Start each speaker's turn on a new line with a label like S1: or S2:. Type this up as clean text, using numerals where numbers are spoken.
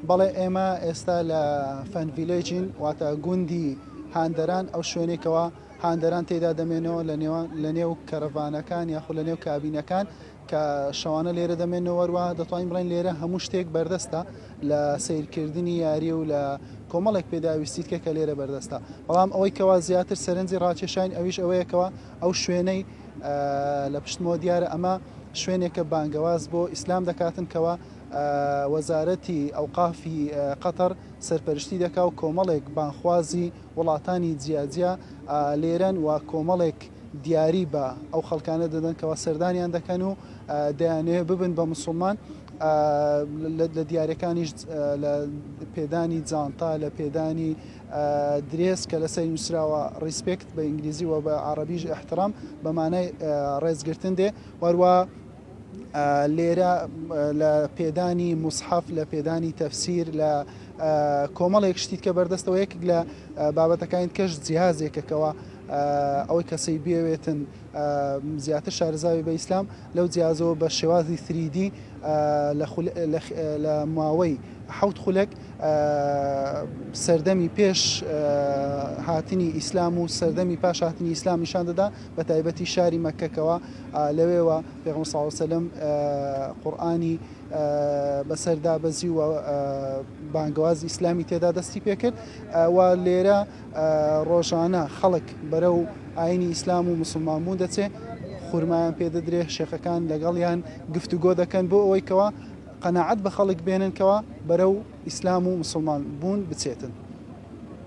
S1: بەڵێ ئێمە ئێستا لە fan village ین واتە گوندی هاندەران ئەو شوێنێکەوە هاندەران تێدا دەمێنەوە لە نێوان لە نێو کەرەڤانەکان یاخود لە نێو کابینەکان کە شەوانە لێرە دەمێنەوە وەروە دەتوانین بڵێن لێرە هەموو شتێک بەردەستە لە سەیرکردنی یاری و لە کۆمەڵێک پێداویستی تکە کە لێرە بەردەستە بەڵام ئەوەی کەوا زیاتر سەرنجی ڕاکێشاین ئەویش ئەوەیە کەوا ئەو شوێنەی لە پشتمەوە دیارە ئەمە شوێنێکە بانگەواز بۆ ئیسلام دەکاتن کەوا وەزارەتی ئەوقافی قەتەر سەرپەرشتی دەکا و کۆمەڵێک بانخوازی وڵاتانی جیاجیا لێرەن و کۆمەڵێک دیاری بە ئەو خەڵکانە دەدەن کەوا سەردانیان دەکەن و دەیانەوێت ببن بە مسوڵمان لە دیارەکانیش لە پێدانی جانتا لە پێدانی درێس کە لەسەری نووسراوە respect بە ئینگلیزی و بە عەڕەبیش احترام بە مانای ڕێزگرتن دێ وەروە لێرە لە پێدانی موسحەف لە پێدانی تەفسیر لە کۆمەڵێک شتی کە بەردەستەوە یەکێک لە بابەتەکانی کەش جیهازێکەکەەوە ئەوەی کەسەی بێوێتن زیاتر شارەزاوی بە ئیسلام لەو جیازەوە بە شێوازی 3D لە ماوەی حەوت خولەک سەردەمی پێش هاتنی ئیسلام و سەردەمی پاش هاتنی ئیسلام نیشان دەدا بە تایبەتی شاری مەککەکەوە لەوێوە پێغەمبەر صلی اللە علیە وسلم قورئانی بەسەر دابەزی و بانگەوازی ئیسلامی تێدا دەستی پێکرد و لێرە ڕۆژانە خەڵک بەرەو ئاینی ئیسلام و مسلمان بوون دەچێ خورمایان پێدەدرێ شێخەکان لەگەڵیان گفتوگۆ دەکەن بۆ ئەوەی کەوا قەناعەت بە خەڵک بێنن کەوا بەرەو ئیسلام و مسلمان بوون بچێتن.